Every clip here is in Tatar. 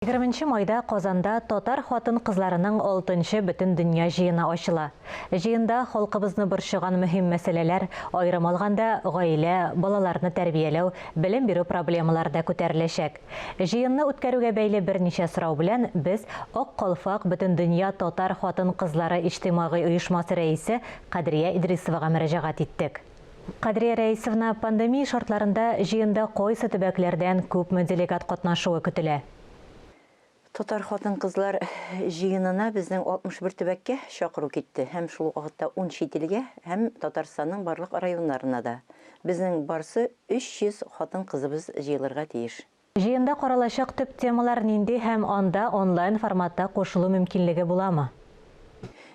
Егерменче майда Казанда татар хатын-кызларының алтынчы Бөтендөнья җыены ачыла. Җыенда халкыбызны борчыган мөһим мәсьәләләр, аерым алганда, гаилә, балаларны тәрбияләү, белем бирү проблемалары да күтәреләчәк. Җыенны үткәрүгә бәйле берничә сорау белән без Ак калфак Бөтендөнья татар хатын-кызлары иҗтимагый оешмасы рәисе Кадрия Идрисовага мөрәҗәгать иттек. Кадрия Рәисовна, пандемия шартларында җыенда кайсы төбәкләрдән күпме делегат катнашуы көтелә? Татар хатын-кызлар җыенына безнең 61 төбәккә чакыру китте һәм шул ук вакытта ун чит илгә һәм Татарстанның барлык районнарына да. Безнең барсы 300 хатын-кызыбыз җыелырга тиеш. Җыенда каралачак төп темалар нинди һәм анда онлайн форматта кушылу мөмкинлеге буламы?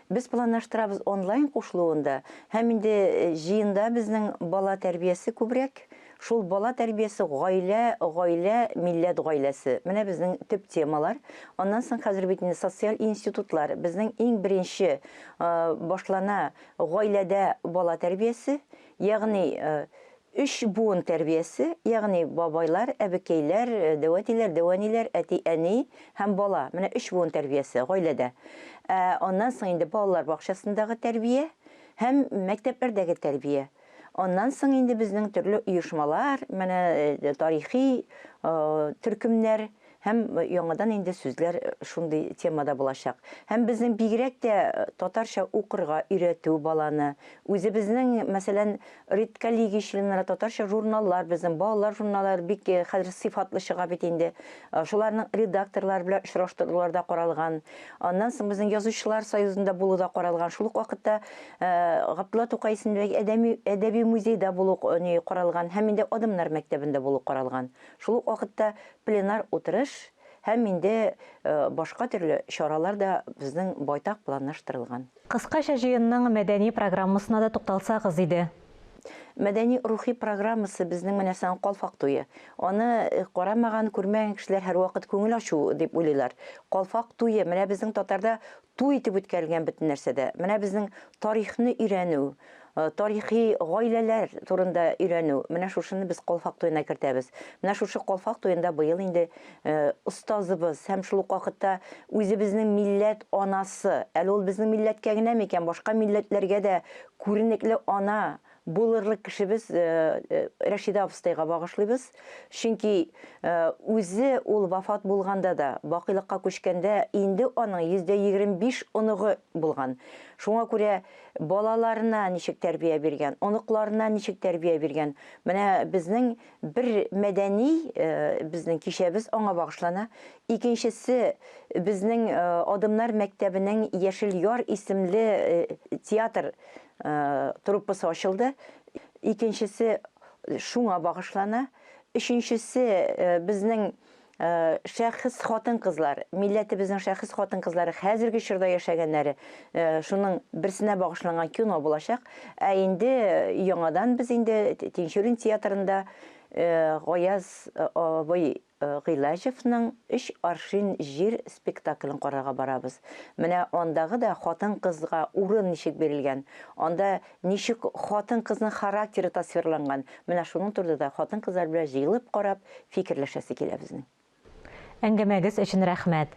Без планлаштырабыз онлайн кушылуын да һәм инде җыенда безнең бала тәрбиясе күбрәк. Шул бала тәрбиясе, гаилә, гаилә, милләт гаиләсе. Менә безнең төп темалар. Аннан соң хәзер бит инде социаль институтлар. Безнең иң беренче башлана гаиләдә бала тәрбиясе, ягъни Өч буын тәрбиясе, ягъни бабайлар, әбекәйләр, дәү әтиләр, дәү әниләр, әти-әни һәм бала. Менә өч буын тәрбиясе гаиләдә. Ә аннан соң инде балалар бакчасындагы тәрбия һәм мәктәпләрдәге тәрбия. Аннан соң инде безнең төрле оешмалар, менә тарихи төркемнәр, Һәм яңадан инде сүзләр шундый темада булачак. Һәм безнең бигрәк тә татарча укырга өйрәтү баланы, үзебезнең, мәсәлән, редколлегия членнары, татарча журналлар, безнең балалар журналлары бик хәзер сыйфатлы чыга бит инде. Шуларның редакторлары белән очраштырулар да каралган. Аннан соң безнең Язучылар союзында булу да каралган. Шул ук вакытта Габдулла Тукай исемендәге әдәми, әдәби музейда булу каралган һәм инде Адымнар мәктәбендә булу каралган. Шул ук вакытта Пленар утырыш һәм инде башка төрле чаралар да безнең байтак планлаштырылган. Кыскача җыенның мәдәни программасына да тукталсагыз иде. Мәдәни-рухи программасы безнең менә саң Калфак туе. Аны карамаган, күрмәгән кешеләр һәрвакыт күңел ачу дип уйлыйлар. Калфак туе, менә безнең татарда Туй итеп үткәрелгән бөтен нәрсә дә. Менә безнең тарихны өйрәнү, тарихи гаиләләр турында өйрәнү, менә шушыны без калфак туена кертәбез. Менә шушы калфак туенда быел инде остазыбыз һәм шул ук вакытта үзебезнең милләт анасы, әле ул безнең милләткә генә микән, башка милләтләргә дә күренекле ана булырлык кешебез Рәшидә абыстайга багышлыйбыз. Чөнки үзе ул вафат булганда да, бакыйлыкка күчкәндә инде аның 25% оныгы булган. Шуңа күрә балаларына ничек тәрбия биргән, оныкларына ничек тәрбия биргән. Менә безнең бер мәдәни безнең кичәбез аңа багышлана. Икенчесе безнең Адымнар мәктәбенең Яшел яр исемле театр труппасы ачылды. Икенчесе шуңа багышлана. Өченчесе безнең шәхес хатын-кызлар, милләтебезнең шәхес хатын-кызлары хәзерге чорда яшәгәннәре, шуның берсенә багышланган кино булачак. Ә инде яңадан без инде Тинчурин театрында Гаяз абый Гыйләҗевның Өч аршин җир спектаклен карарга барабыз. Менә андагы да хатын-кызга урын ничек бирелгән, анда ничек хатын-кызның характеры тасвирланган, менә шуның турыда да хатын-кызлар белән җыелып карап, фикерләшәсе килә безнең. Әңгәмәгез өчен рәхмәт.